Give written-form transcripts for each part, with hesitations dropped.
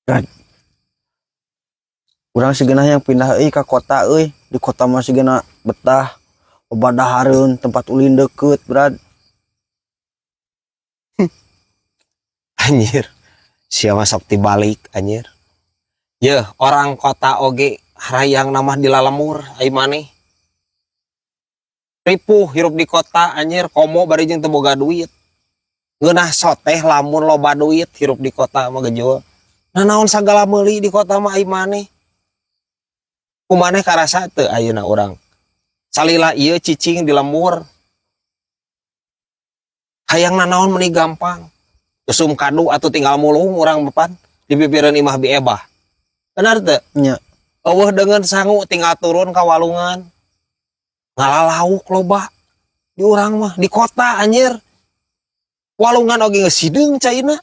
Brad. Urang sigana hayang pindah euy ka kota euy. Di kota mah sigana betah. Loba dahareun, tempat ulin deket, Brad. Anjir. Sia mah sok tibalik anjir. Yeuh, orang kota oge harayang mah di lalemur ai maneh. Ripuh hirup di kota anjir, komo bari jeung teu boga duit. Ngeunah soteh lamun loba duit hirup di kota mah gejol. Nanaon sagala meuli di kota mah ai maneh. Kumaneh karasa teu ayeuna urang. Salila ieu cicing di lembur. Hayang nanaon meuni gampang. Usum kadu atau tinggal mulung urang depan di pipireun imah bi ebah. Benar teu? Nya. Eueuh dengan sangu tinggal turun ka walungan. Ngala lauk loba di urang mah di kota anjir. Walungan oge geus hideung caina.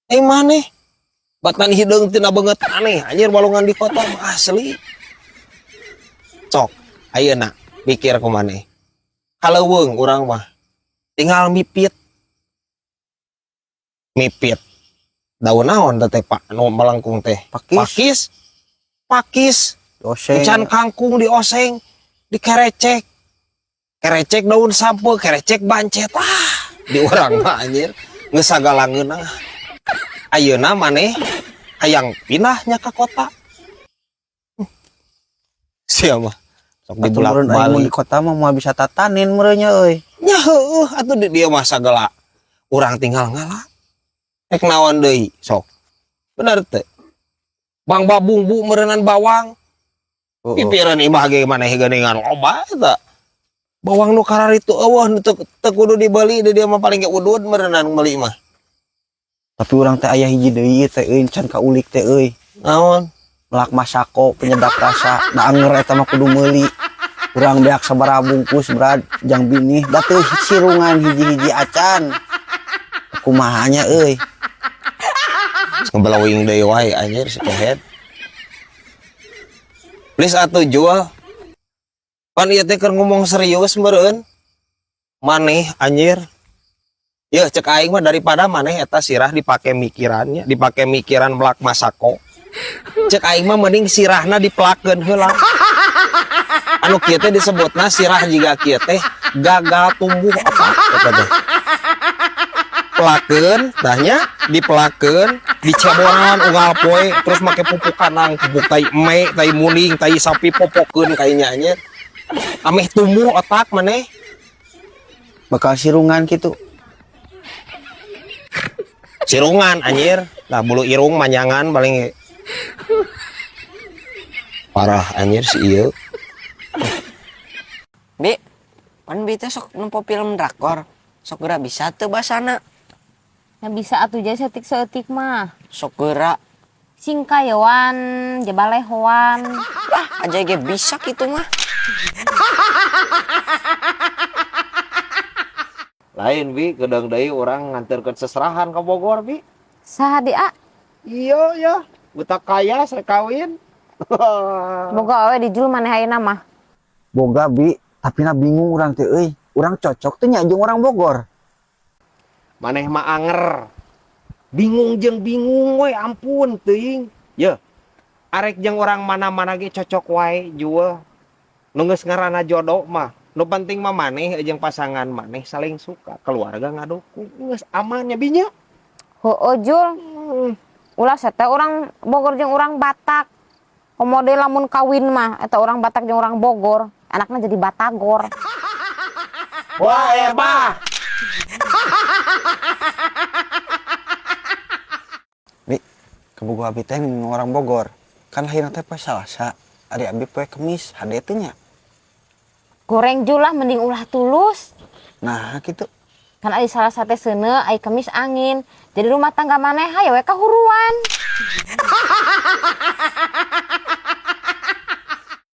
Eh maneh batan hideung tina beungeut aneh anjir walungan di kota mah asli. Sok ayeuna pikir ku maneh. Kaleuweung urang mah tinggal mipit. Mipit. Daun naon teh Pak nu melengkung teh? Pakis. Pakis. Pakis. Oseng. Ucan kangkung dioseng, dikerecek. Kerecek daun sampeu, kerecek bancet. Ah, di urang mah anjir geus sagala ngeunah. Ayeuna maneh hayang pindahnya ka kota. Sia mah sok Atuh meureun aing mun di dibulak-balik. Kota mah moal bisa tatanin meureun nya euy. Nya heueuh atuh di dieu mah sagala urang tinggal ngala. Rek naon deui sok. Bener teu? Bang babungbu meureunan bawang. Heeh. Pipireun imah ge maneh geuningan loba eta. Bawang nu kararitu eueuh nu teu kudu dibeli di dieu mah paling ge udud meureunan meuli mah. Tapi urang teh aya hiji deui teh euy can kaulik teh euy. Naon? Melak masako penyedap rasa. Da anger eta mah kudu meuli. Urang beak sabaraha bungkus, Brad, jang binih da teu sirungan hiji-hiji acan. Kumaha nya euy? Ngebelawing deui wae anjir si kehed. Please atuh jual. Pan ieu teh keur ngomong serius meureun. Maneh anjir. Yeuh cek aing mah daripada maneh eta sirah dipake mikirannya, dipake mikiran melak masako. Cek aing mah mending sirahna dipelakeun heula. Anu kieu teh disebutna sirah jiga kieu teh gagal tumbuh apa eta teh. Pelakeun tahnya dipelakeun, diceboran unggal poe terus make pupuk kandang, pupuk tai eme, tai muning, tai sapi popokeun kayaknya anjir. Ameh tumbuh otak maneh. Bakal sirungan kitu. Sirungan anjir. Lah bulu irung manjangan paling parah anjir si ieu. Bi, pan bi teh sok nempo film drakor. Sok geura bisa teu basana? Ya bisa atuh jadi saeutik-saeutik mah. Sok geura. Singkayoan, jabalehoan. Lah, aja ge bisa kitu mah. Lain bi, gedeng deui urang nganterkeun seserahan ka Bogor bi. Saha di a? Iya ya, buta kaya saya kawin. Boga awe dijul maneh ayeuna mah. Boga bi, tapi na bingung urang teh euy. Urang cocok teh nya jeung orang Bogor. Maneh mah anger. Bingung jeung bingung we ampun teuing. Ye. Arek jeung orang mana-mana ge cocok wae jual. Nu geus ngaranna jodoh mah. Nu penting mah maneh jeung pasangan maneh saling suka, keluarga ngadukung, geus aman nya binya. Heueuh Jul. Ulah teh orang Bogor jeung orang Batak. Komo deui lamun kawin mah eta orang Batak jeung orang Bogor, anakna jadi Batagor. Wah, ebah. Bi, kabogoh abi teh orang Bogor. Kan lahirna teh poe Salasa, ari abi poe Kemis, hade teh nya. Goreng Jul lah mending ulah tulus. Nah, kitu. Kan ari Salasa teh seuneu, ari Kemis angin. Jadi rumah tangga maneh hayo we kahuruan.